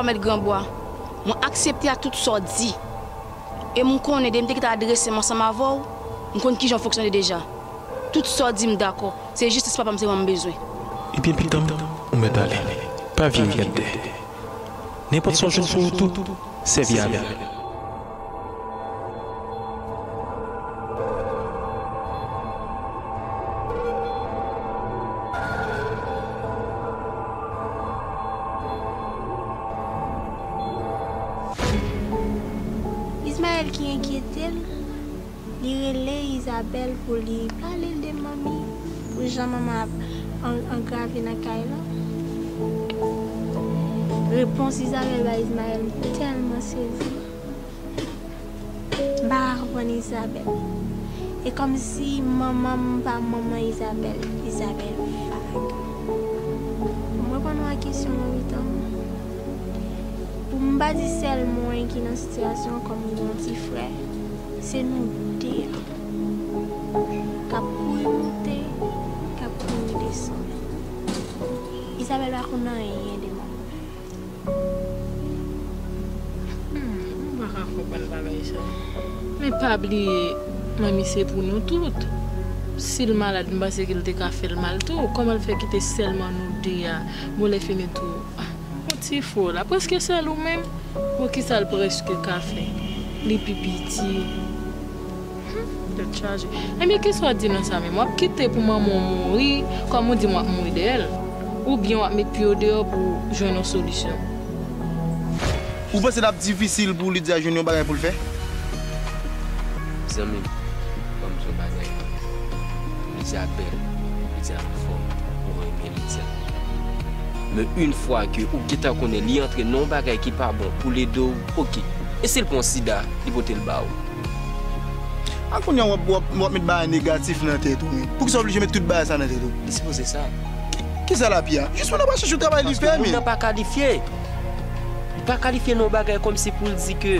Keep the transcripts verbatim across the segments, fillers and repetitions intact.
Mèt Granbwa, mwen aksepte ak tout sa w di. E m konnen depi m te kite adrese m ansanm avè w, m konn kijan w fonksyone deja. Tout sa w di m dakò. Se jistis papa m sèlman m bezwen. Ebyen pitan m, ou mèt ale. Pa vye riyèt dèyè. Nenpòt sa w jwenn sou wout ou, sèvi avè l. Ismaël ki enkyete l, li rele Isabelle pou li pale l de manmi, pou jan manman ap an- angrave nan kay la. Repons Isabelle bay Ismaël tèlman sezi. M pa ka konprann Isabelle. E kòmsi manman m pa manman Isabelle, Isabelle vag. Pou m reponn ou a kesyon an, Vitan, pou m pa di sèl mwen ki nan sitiyasyon an kòm yon ti frè, se nou de a k ap kouri moute, k ap kouri desann. Isabelle pa konn anyen de manman. Hmm, m pa ka konprann bagay sa. Men pa bliye, manmi se pou nou tout. Si l malad, m panse ke l te ka fè l mal tou. Kòman l fè kite sèlman nou de a? Bon, lè fini tou, ah, yon ti fo la. Prèske sèl ou menm. Bon, kisa l prèske ka fè? Li pi piti. Hmm, tèt chaje. Ebyen, kisa w di nan sa menm? W ap kite pou manman w mouri, kòm ou di m w ap mouri dèyè l? Oubyen w ap met pye w deyò pou w jwenn yon solisyon? Ou panse l ap difisil pou Lydia jwenn yon bagay pou l fè? Zanmi m, ban m di yon bagay. Lydia bèl, Lydia anfòm, ou renmen Lydia. Men yon fwa ke ou gentan konnen li antre nan yon bagay ki pa bon pou l ede w, oke. E si l pran sida, li pote l ba ou? A kounye a w ap, w ap, w ap met bagay negatif nan tèt ou, men. Poukisa w oblije met tout bagay sa nan tèt ou? Li sipoze sa. Ki, kisa l ap ye a? Jis moun nan pa chèche yon travay li fè, men. Paske moun nan pa kalifye. Li pa kalifye nan yon bagay kòmsi pou l di ke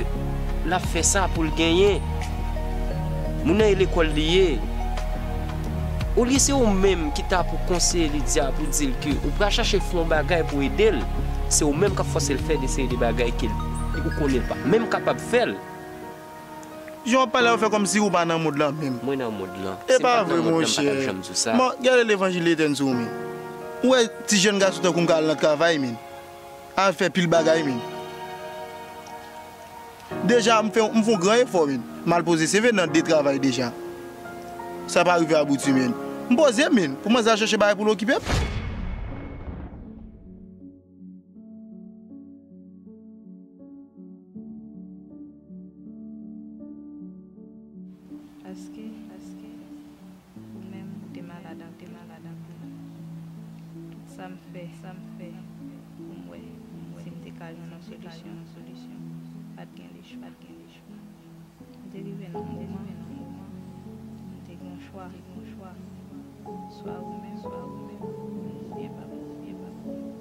l ap fè sa pou l genyen. Moun nan e lekòl li ye. Olye se ou menm ki ta pou konseye Lydia pou di l ke ou pral chache fè yon bagay pou ede l, se ou menm k ap fòse l fè de seri de bagay ke l, ou konnen l pa menm kapab fè l. Jan w ap pale a, ou fè kòmsi ou pa nan mond lan menm. Mwen nan mond lan. E pa vre, monchè. Bon, gade levanjil etèn sou ou, men. Ou wè ti jèn gason tankou m ka al nan travay, men. Al fè pil bagay, men. Deja, m fè, m fè yon gran efò, men. M al poze C V nan de travay deja. Sa pa rive abouti, men. M poze, men. Pou mwen, sa chèche bagay pou l okipe m. Paske, paske, ou menm, ou te malad anpil, malad anpil. Tout sa m fè, sa m fè, pou m wè, pou m wè, si m te ka jwenn yon solisyon, pa t gen lechwa, pa t gen lechwa. M te rive nan yon moman, m te gen yon chwa, yon chwa. Swa ou menm, swa ou menm, oubyen pa m, oubyen pa m.